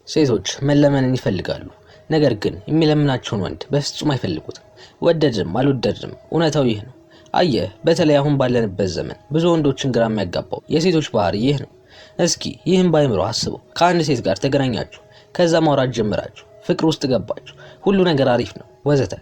ሴቶች መለመንን ይፈልጋሉ። ነገር ግን የሚለምናቸውን ወንድ በፍጹም አይፈልጉትም። ወደድንም አልወደድንም እውነታው ይህ ነው። አየህ፣ በተለይ አሁን ባለንበት ዘመን ብዙ ወንዶችን ግራ የሚያጋባው የሴቶች ባህሪ ይህ ነው። እስኪ ይህን ባይምሮ አስበው። ከአንድ ሴት ጋር ተገናኛችሁ፣ ከዛ ማውራት ጀመራችሁ፣ ፍቅር ውስጥ ገባችሁ፣ ሁሉ ነገር አሪፍ ነው ወዘተ።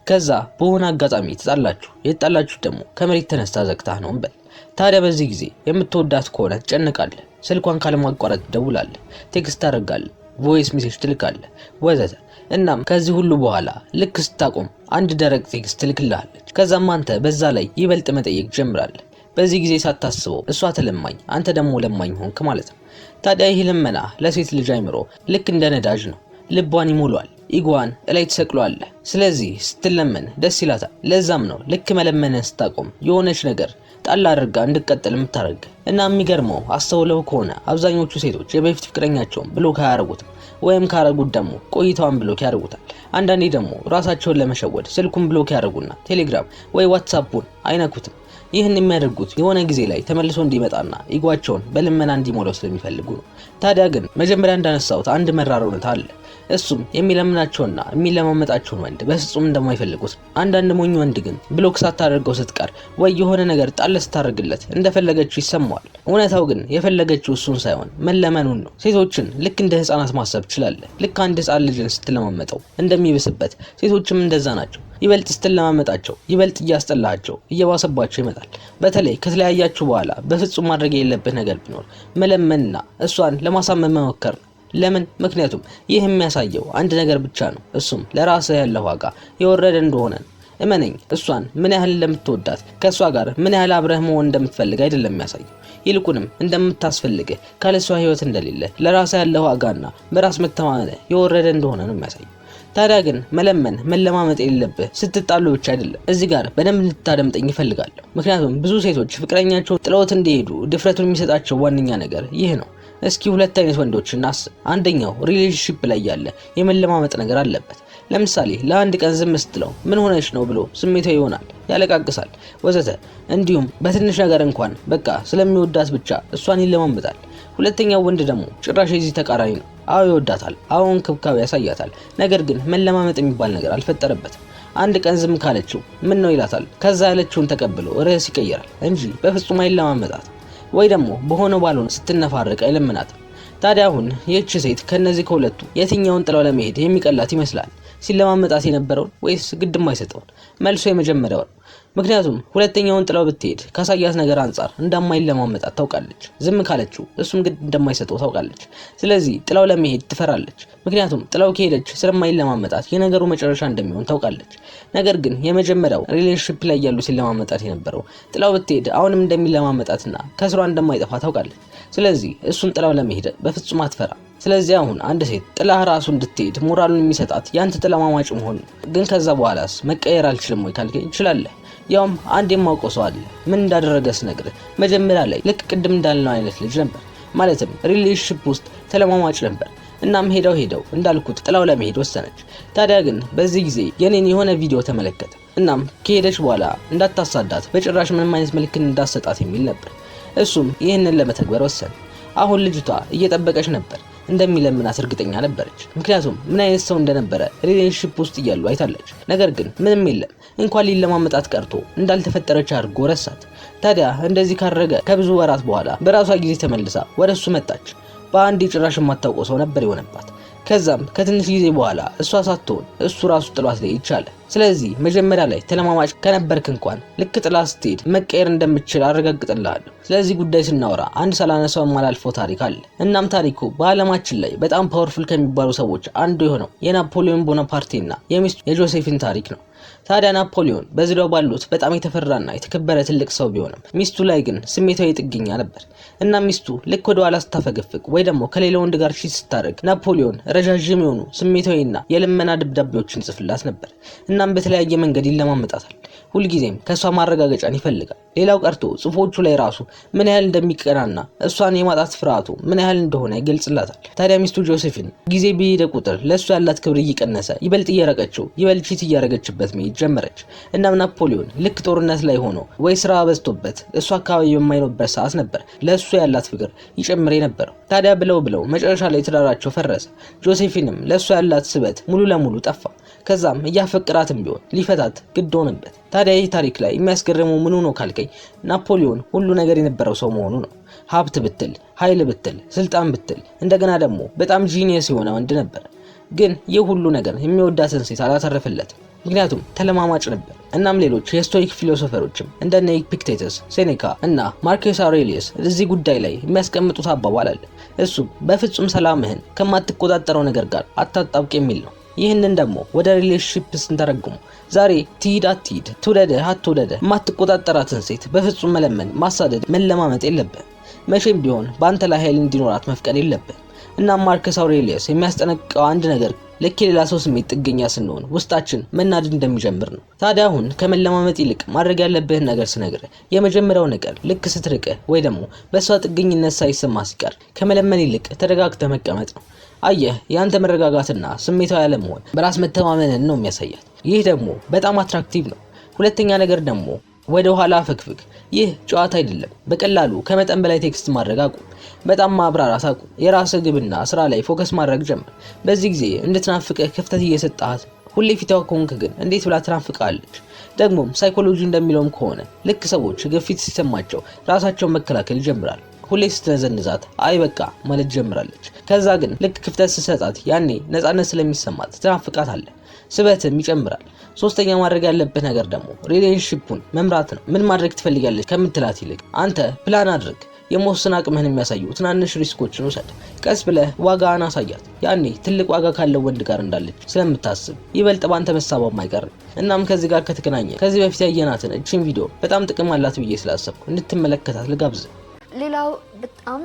ከዛ በሆነ አጋጣሚ ተጣላችሁ። የተጣላችሁ ደግሞ ከመሬት ተነስታ ዘግታህ ነው እንበል። ታዲያ በዚህ ጊዜ የምትወዳት ከሆነ ትጨነቃለህ። ስልኳን ካለማቋረጥ ትደውላለህ፣ text ታደርጋለህ፣ voice message ትልካለህ ወዘተ። እናም ከዚህ ሁሉ በኋላ ልክ ስታቆም አንድ ደረቅ text ትልክልሃለች። ከዛም አንተ በዛ ላይ ይበልጥ መጠየቅ ጀምራለህ። በዚህ ጊዜ ሳታስበው እሷ ተለማኝ፣ አንተ ደግሞ ለማኝ ሆንክ ማለት ነው። ታዲያ ይህ ልመና ለሴት ልጅ አይምሮ ልክ እንደ ነዳጅ ነው። ልቧን ይሞላዋል፣ ego ዋን እላይ ትሰቅሏለህ። ስለዚህ ስትለመን ደስ ይላታል። ለዛም ነው ልክ መለመንን ስታቆም የሆነች ነገር ጣል አድርጋ እንድቀጥል የምታደርግ። እና የሚገርመው አስተውለው ከሆነ አብዛኞቹ ሴቶች የበፊት ፍቅረኛቸውን block አያደርጉትም፣ ወይም ካረጉት ደግሞ ቆይተዋን block ያደርጉታል። አንዳንዴ ደግሞ ራሳቸውን ለመሸወድ ስልኩን block ያደርጉና ቴሌግራም ወይ ዋትሳፑን አይነኩትም። ይህን የሚያደርጉት የሆነ ጊዜ ላይ ተመልሶ እንዲመጣና ego ኣቸውን በልመና እንዲሞላው ስለሚፈልጉ ነው። ታዲያ ግን መጀመሪያ እንዳነሳሁት አንድ መራር እውነት አለ። እሱም የሚለምናቸውና የሚለማመጣቸውን ወንድ በፍጹም እንደማይፈልጉት። አንዳንድ ሞኝ ወንድ ግን block ሳታደርገው ስትቀር ወይ የሆነ ነገር ጣል ስታደርግለት እንደፈለገችው ይሰማዋል። እውነታው ግን የፈለገችው እሱን ሳይሆን መለመኑን ነው። ሴቶችን ልክ እንደ ህፃናት ማሰብ ትችላለህ። ልክ አንድ ህፃን ልጅን ስትለማመጠው እንደሚብስበት ሴቶችም እንደዛ ናቸው። ይበልጥ ስትለማመጣቸው ይበልጥ እያስጠላቸው እየባሰባቸው ይመጣል። በተለይ ከተለያያችሁ በኋላ በፍጹም ማድረግ የሌለብህ ነገር ቢኖር መለመንና እሷን ለማሳመን መሞከር ነው። ለምን? ምክንያቱም ይህ የሚያሳየው አንድ ነገር ብቻ ነው። እሱም ለራስህ ያለው ዋጋ የወረደ እንደሆነ ነው። እመነኝ፣ እሷን ምን ያህል እንደምትወዳት ከእሷ ጋር ምን ያህል አብረህ መሆን እንደምትፈልግ አይደለም የሚያሳየው። ይልቁንም እንደምታስፈልግህ፣ ካለሷ ህይወት እንደሌለ፣ ለራስህ ያለው ዋጋና በራስ መተማመንህ የወረደ እንደሆነ ነው የሚያሳየው። ታዲያ ግን መለመን መለማመጥ የሌለብህ ስትጣሉ ብቻ አይደለም። እዚህ ጋር በደንብ እንድታደምጠኝ ይፈልጋለሁ። ምክንያቱም ብዙ ሴቶች ፍቅረኛቸውን ጥለውት እንዲሄዱ ድፍረቱን የሚሰጣቸው ዋነኛ ነገር ይህ ነው። እስኪ ሁለት አይነት ወንዶች እናስብ። አንደኛው relationship ላይ ያለ የመለማመጥ ነገር አለበት። ለምሳሌ ለአንድ ቀን ዝም ስትለው ምን ሆነች ነው ብሎ ስሜታዊ ይሆናል፣ ያለቃቅሳል፣ ወዘተ። እንዲሁም በትንሽ ነገር እንኳን በቃ ስለሚወዳት ብቻ እሷን ይለማመጣል። ሁለተኛው ወንድ ደግሞ ጭራሽ የዚህ ተቃራኒ ነው። አዎ ይወዳታል፣ አዎ እንክብካቤ ያሳያታል። ነገር ግን መለማመጥ የሚባል ነገር አልፈጠረበትም። አንድ ቀን ዝም ካለችው ምን ነው ይላታል። ከዛ ያለችውን ተቀብሎ ርዕስ ይቀይራል እንጂ በፍጹም አይለማመጣት። ወይ ደግሞ በሆነ ባልሆነ ስትነፋረቅ አይለምናትም። ታዲያ አሁን ይህች ሴት ከነዚህ ከሁለቱ የትኛውን ጥለው ለመሄድ የሚቀላት ይመስላል? ሲለማመጣት የነበረውን ወይስ ግድም አይሰጠውን? መልሶ የመጀመሪያው ነው። ምክንያቱም ሁለተኛውን ጥለው ብትሄድ ካሳያት ነገር አንጻር እንደማይለማመጣት ታውቃለች። ዝም ካለችው እሱም ግድ እንደማይሰጠው ታውቃለች። ስለዚህ ጥላው ለመሄድ ትፈራለች። ምክንያቱም ጥላው ከሄደች ስለማይለማመጣት የነገሩ መጨረሻ እንደሚሆን ታውቃለች። ነገር ግን የመጀመሪያው relationship ላይ ያሉ ሲለማመጣት የነበረው ጥላው ብትሄድ አሁንም እንደሚለማመጣትና ከስሯ እንደማይጠፋ ታውቃለች። ስለዚህ እሱን ጥላው ለመሄድ በፍጹም አትፈራ። ስለዚህ አሁን አንድ ሴት ጥላህ ራሱ እንድትሄድ ሞራሉን የሚሰጣት ያንተ ተለማማጭ መሆን ነው። ግን ከዛ በኋላስ መቀየር አልችልም ወይ ካልከኝ ትችላለህ። ያውም አንድ የማውቀው ሰው አለ። ምን እንዳደረገ ስነግርህ መጀመሪያ ላይ ልክ ቅድም እንዳልነው አይነት ልጅ ነበር። ማለትም relationship ውስጥ ተለማማጭ ነበር። እናም ሄደው ሄደው እንዳልኩት ጥላው ለመሄድ ወሰነች። ታዲያ ግን በዚህ ጊዜ የኔን የሆነ ቪዲዮ ተመለከተ። እናም ከሄደች በኋላ እንዳታሳዳት በጭራሽ ምንም አይነት ምልክት እንዳሰጣት የሚል ነበር። እሱም ይህንን ለመተግበር ወሰነ። አሁን ልጅቷ እየጠበቀች ነበር። እንደሚለምናት እርግጠኛ ነበረች። ምክንያቱም ምን አይነት ሰው እንደነበረ relationship ውስጥ እያሉ አይታለች። ነገር ግን ምንም የለም፣ እንኳን ሊለማመጣት ቀርቶ እንዳልተፈጠረች አድርጎ ረሳት። ታዲያ እንደዚህ ካደረገ ከብዙ ወራት በኋላ በራሷ ጊዜ ተመልሳ ወደ እሱ መጣች። በአንድ ጭራሽ የማታውቀው ሰው ነበር የሆነባት። ከዛም ከትንሽ ጊዜ በኋላ እሷ ሳትሆን እሱ ራሱ ጥሏት ሊሄድ ቻለ። ስለዚህ መጀመሪያ ላይ ተለማማጭ ከነበርክ እንኳን ልክ ጥላ ስትሄድ መቀየር እንደምትችል አረጋግጥልሃለሁ። ስለዚህ ጉዳይ ስናወራ አንድ ሳላነሳው የማላልፈው ታሪክ አለ። እናም ታሪኩ በዓለማችን ላይ በጣም powerful ከሚባሉ ሰዎች አንዱ የሆነው የናፖሊዮን ቦናፓርቴና የሚስቱ የጆሴፊን ታሪክ ነው። ታዲያ ናፖሊዮን በዙሪያው ባሉት በጣም የተፈራና የተከበረ ትልቅ ሰው ቢሆንም ሚስቱ ላይ ግን ስሜታዊ ጥገኛ ነበር። እና ሚስቱ ልክ ወደ ኋላ ስታፈገፍግ ወይ ደግሞ ከሌላ ወንድ ጋር cheat ስታደርግ ናፖሊዮን ረዣዥም የሆኑ ስሜታዊና የልመና ደብዳቤዎችን ይጽፍላት ነበር። እናም በተለያየ መንገድ ይለማመጣታል። ሁልጊዜም ከእሷ ማረጋገጫን ይፈልጋል። ሌላው ቀርቶ ጽሁፎቹ ላይ ራሱ ምን ያህል እንደሚቀናና እሷን የማጣት ፍርሃቱ ምን ያህል እንደሆነ ይገልጽላታል። ታዲያ ሚስቱ ጆሴፊን ጊዜ በሄደ ቁጥር ለእሱ ያላት ክብር እየቀነሰ ይበልጥ እየረቀችው ይበልጥ cheat እያደረገችበት መሄድ ጀመረች። እናም ናፖሊዮን ልክ ጦርነት ላይ ሆኖ ወይ ስራ በዝቶበት እሱ አካባቢ በማይኖርበት ሰዓት ነበር ለእሱ ያላት ፍቅር ይጨምር የነበረው። ታዲያ ብለው ብለው መጨረሻ ላይ ትዳራቸው ፈረሰ። ጆሴፊንም ለእሱ ያላት ስበት ሙሉ ለሙሉ ጠፋ። ከዛም እያፈቅራትም ቢሆን ሊፈታት ግድ ሆነበት። ታዲያ ይህ ታሪክ ላይ የሚያስገርመው ምኑ ነው ካልከኝ፣ ናፖሊዮን ሁሉ ነገር የነበረው ሰው መሆኑ ነው። ሀብት ብትል፣ ኃይል ብትል፣ ስልጣን ብትል፣ እንደገና ደግሞ በጣም genius የሆነ ወንድ ነበር። ግን ይህ ሁሉ ነገር የሚወዳትን ሴት አላተረፈለትም። ምክንያቱም ተለማማጭ ነበር። እናም ሌሎች የ Stoic philosopher ኦችም እንደነ ኤፒክቴተስ፣ ሴኔካ እና ማርኬስ አውሬሊየስ እዚህ ጉዳይ ላይ የሚያስቀምጡት አባባል አለ። እሱም በፍጹም ሰላምህን ከማትቆጣጠረው ነገር ጋር አታጣብቅ የሚል ነው። ይህንን ደግሞ ወደ relationship ስንተረጉመው፣ ዛሬ ትሂድ አትሂድ፣ ትውደድህ አትውደድህ የማትቆጣጠራትን ሴት በፍጹም መለመን፣ ማሳደድ፣ መለማመጥ የለብህም። መቼም ቢሆን በአንተ ላይ ኃይል እንዲኖራት መፍቀድ የለብህም። እናም ማርከስ አውሬሊየስ የሚያስጠነቅቀው አንድ ነገር ልክ የሌላ ሰው ስሜት ጥገኛ ስንሆን ውስጣችን መናደድ እንደሚጀምር ነው። ታዲያ አሁን ከመለማመጥ ይልቅ ማድረግ ያለብህን ነገር ስነግርህ፣ የመጀመሪያው ነገር ልክ ስትርቅህ ወይ ደግሞ በእሷ ጥገኝነት ሳይሰማ ሲቀር ከመለመን ይልቅ ተረጋግተህ መቀመጥ ነው። አየህ፣ የአንተ መረጋጋትና ስሜታዊ ያለመሆን በራስ መተማመንን ነው የሚያሳያት። ይህ ደግሞ በጣም attractive ነው። ሁለተኛ ነገር ደግሞ ወደ ኋላ አፈግፍግ። ይህ ጨዋታ አይደለም። በቀላሉ ከመጠን በላይ text ማድረግ አቁም። በጣም ማብራራት አቁም። የራስህ ግብና ስራ ላይ focus ማድረግ ጀምር። በዚህ ጊዜ እንድትናፍቅህ ክፍተት እየሰጠሃት፣ ሁሌ ፊቷ ከሆንክ ግን እንዴት ብላ ትናፍቃለች? ደግሞም psychology እንደሚለውም ከሆነ ልክ ሰዎች ግፊት ሲሰማቸው ራሳቸውን መከላከል ይጀምራል። ሁሌ ስትነዘንዛት አይ በቃ ማለት ጀምራለች። ከዛ ግን ልክ ክፍተት ስትሰጣት ያኔ ነፃነት ስለሚሰማት ትናፍቃታለህ። ስበትም ይጨምራል። ሶስተኛ ማድረግ ያለብህ ነገር ደግሞ relationship ኡን መምራት ነው። ምን ማድረግ ትፈልጋለች ከምትላት ይልቅ አንተ ፕላን አድርግ። የመወሰን አቅምህን የሚያሳዩ ትናንሽ risk ኦችን ውሰድ። ቀስ ብለህ ዋጋህን አሳያት። ያኔ ትልቅ ዋጋ ካለው ወንድ ጋር እንዳለች ስለምታስብ ይበልጥ ባንተ መሳቧ አይቀርም። እናም ከዚህ ጋር ከተገናኘ ከዚህ በፊት ያየናትን እችን ቪዲዮ በጣም ጥቅም አላት ብዬ ስላሰብኩ እንድትመለከታት ልጋብዝህ። ሌላው በጣም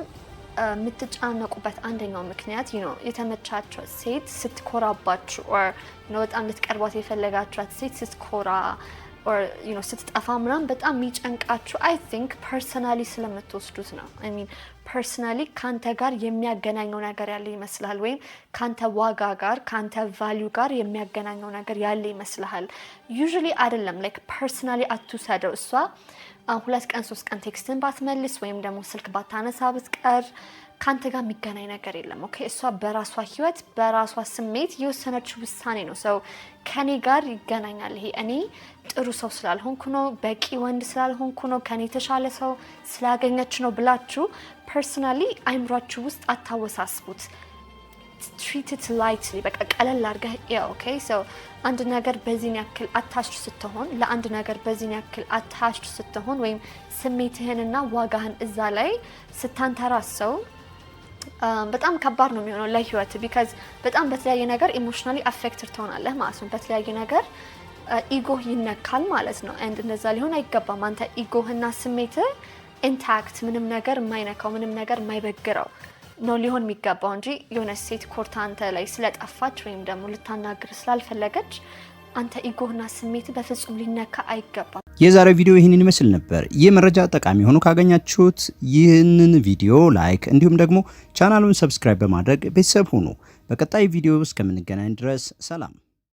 የምትጨናነቁበት አንደኛው ምክንያት የተመቻቸው ሴት ስትኮራባችሁ or በጣም ልትቀርቧት የፈለጋችኋት ሴት ስትኮራ or ስትጠፋ ምናምን በጣም የሚጨንቃችሁ I think personally ስለምትወስዱት ነው። I mean, personally ካንተ ጋር የሚያገናኘው ነገር ያለ ይመስልሃል፣ ወይም ካንተ ዋጋ ጋር፣ ካንተ value ጋር የሚያገናኘው ነገር ያለ ይመስልሃል። Usually አይደለም። Like personally አትውሰደው። እሷ 2 ቀን 3 ቀን text ን ባትመልስ ወይም ደግሞ ስልክ ባታነሳ ብትቀር ከአንተ ጋር የሚገናኝ ነገር የለም። Okay፣ እሷ በራሷ ህይወት በራሷ ስሜት የወሰነችው ውሳኔ ነው። So ከኔ ጋር ይገናኛል፣ ይሄ እኔ ጥሩ ሰው ስላልሆንኩ ነው፣ በቂ ወንድ ስላልሆንኩ ነው፣ ከኔ የተሻለ ሰው ስላገኘች ነው ብላችሁ personally አይምሯችሁ ውስጥ አታወሳስቡት። Treat it lightly፣ በቃ ቀለል አድርገህ። Okay, so አንድ ነገር በዚህን ያክል attached ስትሆን፣ ለአንድ ነገር በዚህን ያክል attached ስትሆን ወይም ስሜትህንና ዋጋህን እዛ ላይ ስታንተራሰው በጣም ከባድ ነው የሚሆነው ለህይወት፣ because በጣም በተለያየ ነገር emotionally affected ትሆናለህ ማለት ነው። በተለያየ ነገር ego ህ ይነካል ማለት ነው። And እንደዛ ሊሆን አይገባም። አንተ ego ህና ስሜትህ intact፣ ምንም ነገር የማይነካው፣ ምንም ነገር የማይበግረው ነው ሊሆን የሚገባው እንጂ የሆነ ሴት ኮርታ አንተ ላይ ስለጠፋች ወይም ደግሞ ልታናግር ስላልፈለገች አንተ ego ህና ስሜት በፍጹም ሊነካ አይገባም። የዛሬው ቪዲዮ ይህንን ይመስል ነበር። ይህ መረጃ ጠቃሚ ሆኖ ካገኛችሁት ይህንን ቪዲዮ like እንዲሁም ደግሞ ቻናሉን subscribe በማድረግ ቤተሰብ ሁኑ። በቀጣይ ቪዲዮ እስከምንገናኝ ድረስ ሰላም።